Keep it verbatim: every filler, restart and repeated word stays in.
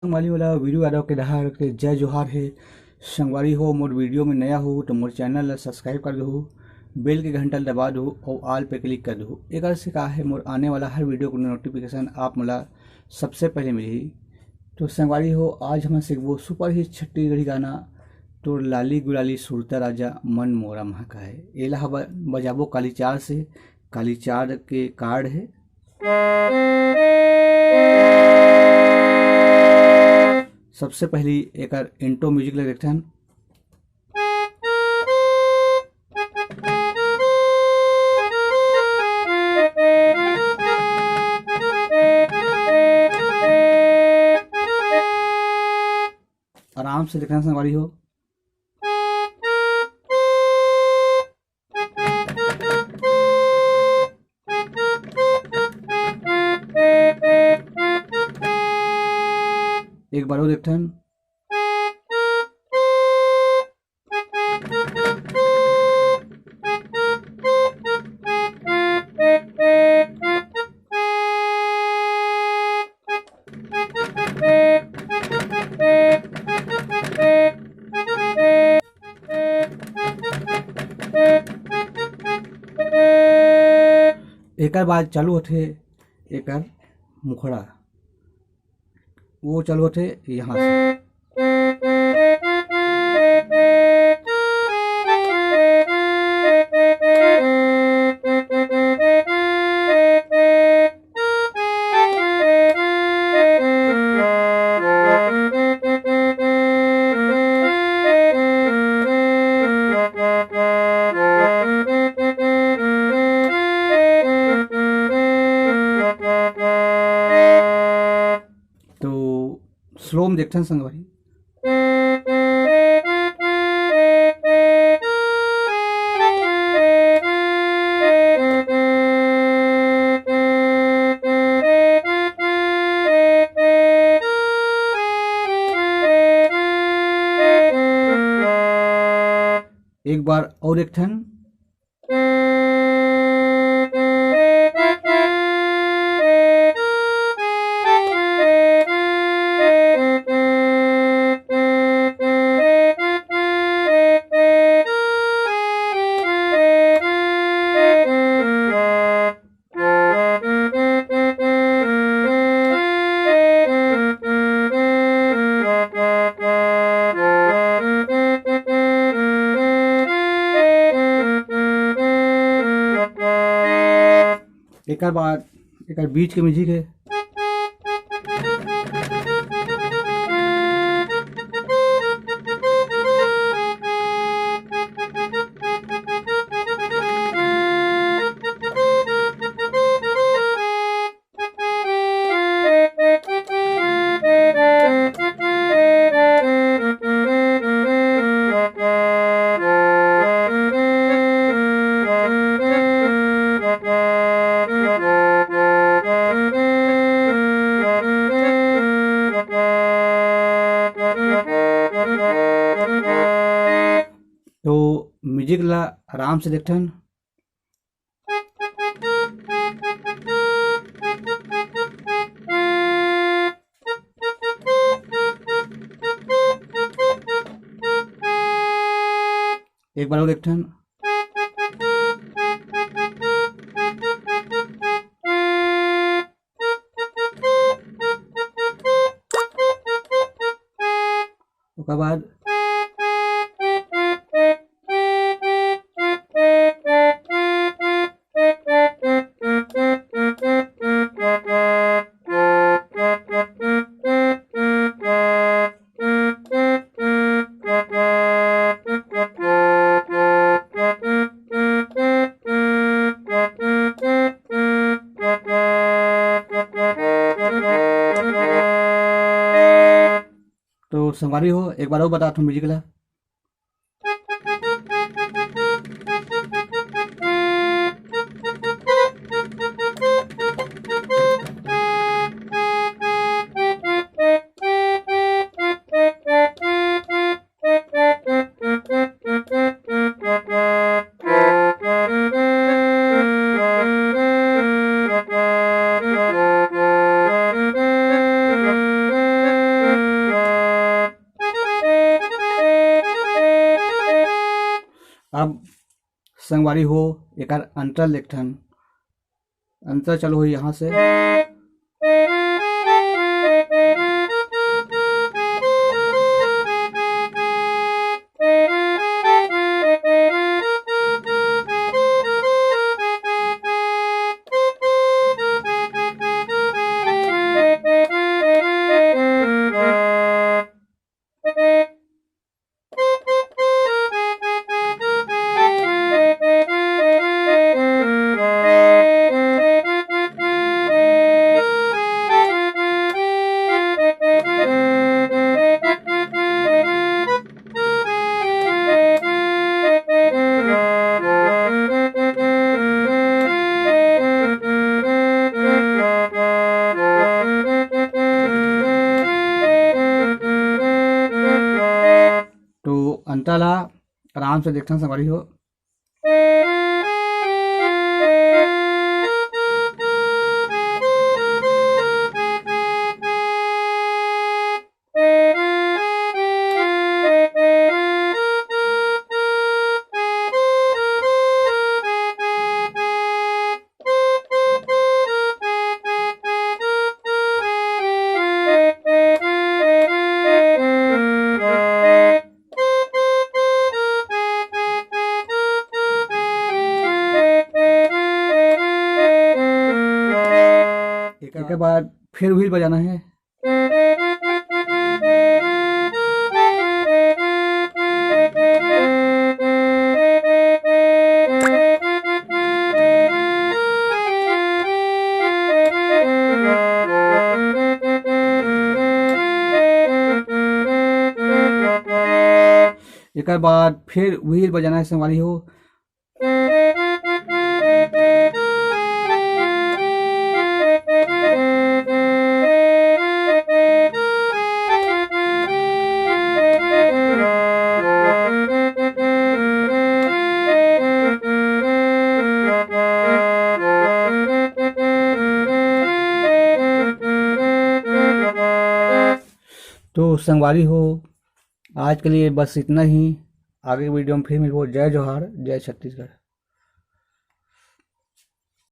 संगवारी वाला वीडियो यादव के डहार के जय जोहार हे। संगवारी हो, मोर वीडियो में नया हो तो मोर चैनल ला सब्सक्राइब कर दहू, बेल के घंटा ला दबा दहू और ऑल पे क्लिक कर दहू। एकर से का है, मोर आने वाला हर वीडियो को नोटिफिकेशन आप मोला सबसे पहले मिलही। तो संगवारी हो, आज हम सीखबो सुपर हिट छत्तीसगढ़ी गाना तोर लाली गुलाली सुरता राजा मन मोरा महकाए। एला ह ब-, बजाबो काली चार से, काली चार के कार्ड है। सबसे पहली एकर इंट्रो म्यूजिक ला देखथन। आराम से देखना संगवारी हो। एक बार और देखथन। एकर बाद चालू होथे एकर मुखड़ा, वो चालू होथे यहाँ से। तो स्लो में देखथन संगवारी। एक बार और एक ठन। एकर बाद एकर बीच के म्यूजिक है। तो म्यूजिक ला आराम से देखथन। एक बार और एक ठन। ओकर बाद तो संगवारी हो, एक बार और बतात हूँ म्यूजिक ला। अब संगवारी हो, एकर अंतरा ल एक ठन, अंतरा चालू होही यहाँ से। तो अंतरा ला आराम से देखथन संगवारी हो। एकर बाद फिर wheel बजाना है। एकर बाद फिर wheel बजाना है संगवारी हो। तो संगवारी हो, आज के लिए बस इतना ही। आगे वीडियो में फिर मिलबो। जय जोहार, जय छत्तीसगढ़।